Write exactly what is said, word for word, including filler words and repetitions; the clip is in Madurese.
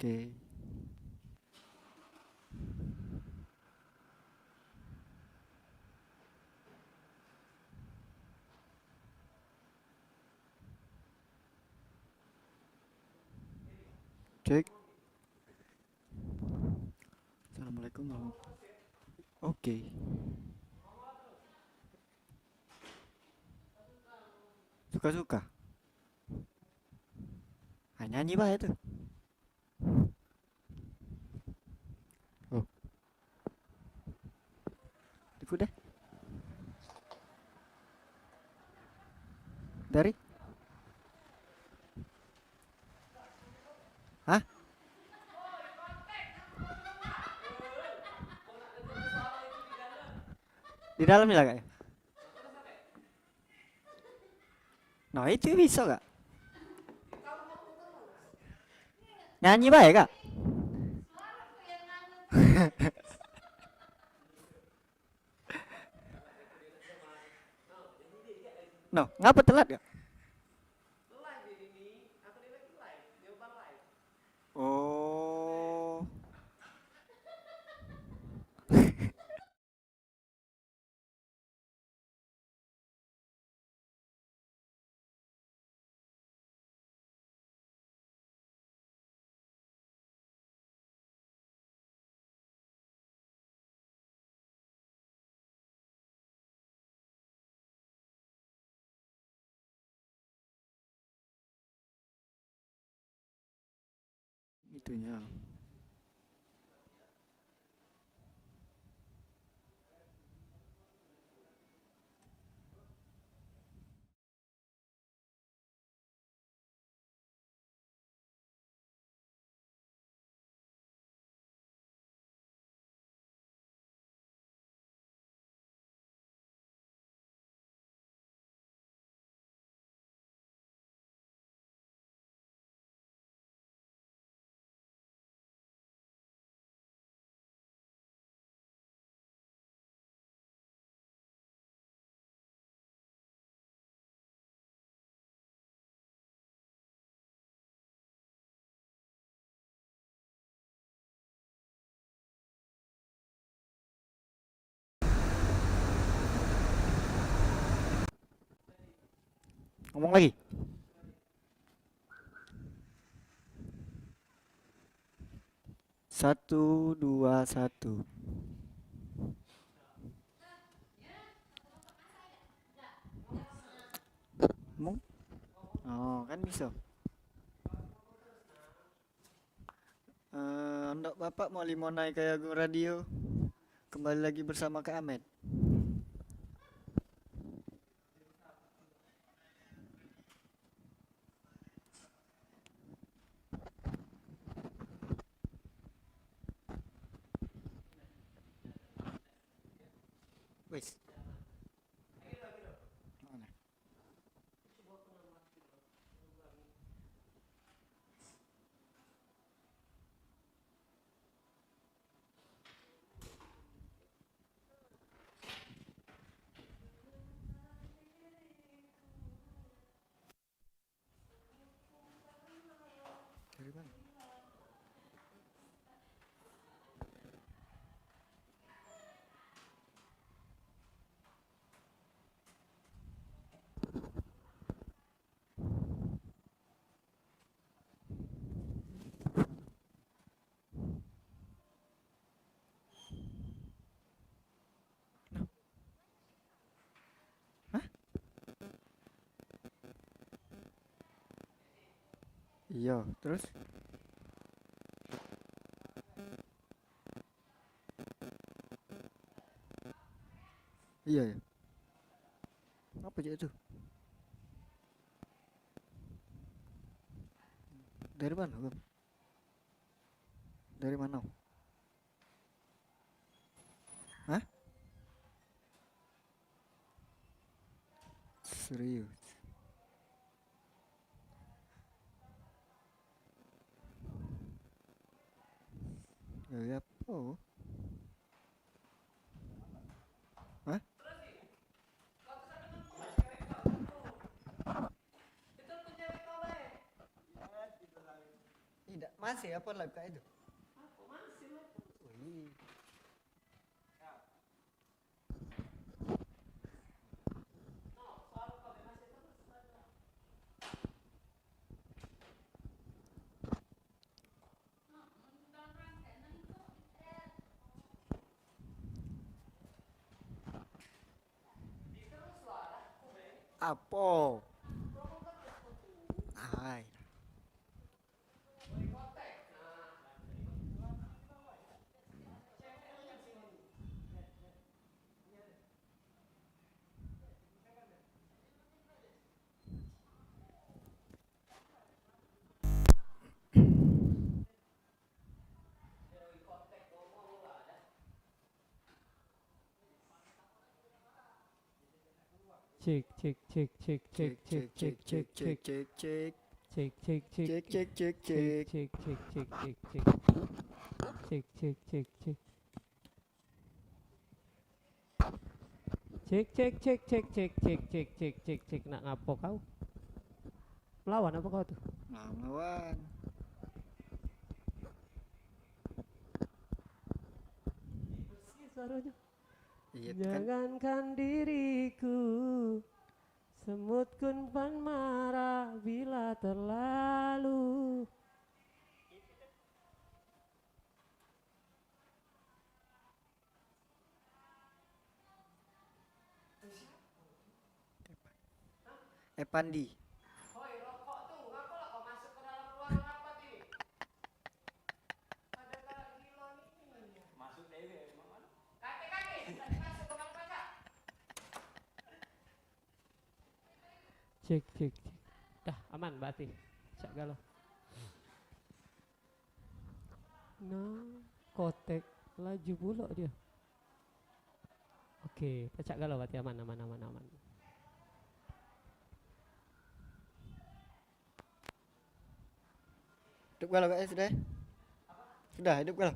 Oke. Cek. Assalamualaikum warahmatullahi. Oke. Suka-suka. Ah, nyanyi bae tuh. Oh. Iku deh. Dari? Hah? Di dalam ya, Kak? Nah, itu bisa, Kak. Nyanyi bae, Kak. No, ngapa telat, Kak? Oh. Itunya. Ngomong lagi. Satu, dua, satu. Ngomong. Oh, kan bisa. Eh, Ando' Bapak mau limo naik ke Agung Radio. Kembali lagi bersama Kak Ahmed. Wes. Mana? Dari mana? Hah? Iya, terus? Iya, ya. Apa cek itu? Dari mana, Bang? Dari mana? Hah? Serius? Ya, ya, apa? Hah? Tidak, masih apa live kayak itu? Wih. Apo? Hai. Cek, cek, cek, cek, cek, cek, cek, cek, cek, cek, cek. Cek, cek, cek, cek, cek, cek. Cek, cek, cek, cek, cek, cek. Cek, cek, cek, cek, cek, cek, cek, cek, cek, cek. Nak ngapo kau? Melawan apa kau tuh? Nah, melawan. Bersih suaranya. Iya, kan? Jangankan diriku, semut pun pan marah bila terlalu. Epandi. Cek, cek, cek. Dah, aman berarti. Cak galo. Nah, kotek laju pula dia. Oke, pecak galo berarti aman, aman, aman, aman. Hidup galo, Kak, ya, sudah, ya? Sudah, hidup galo.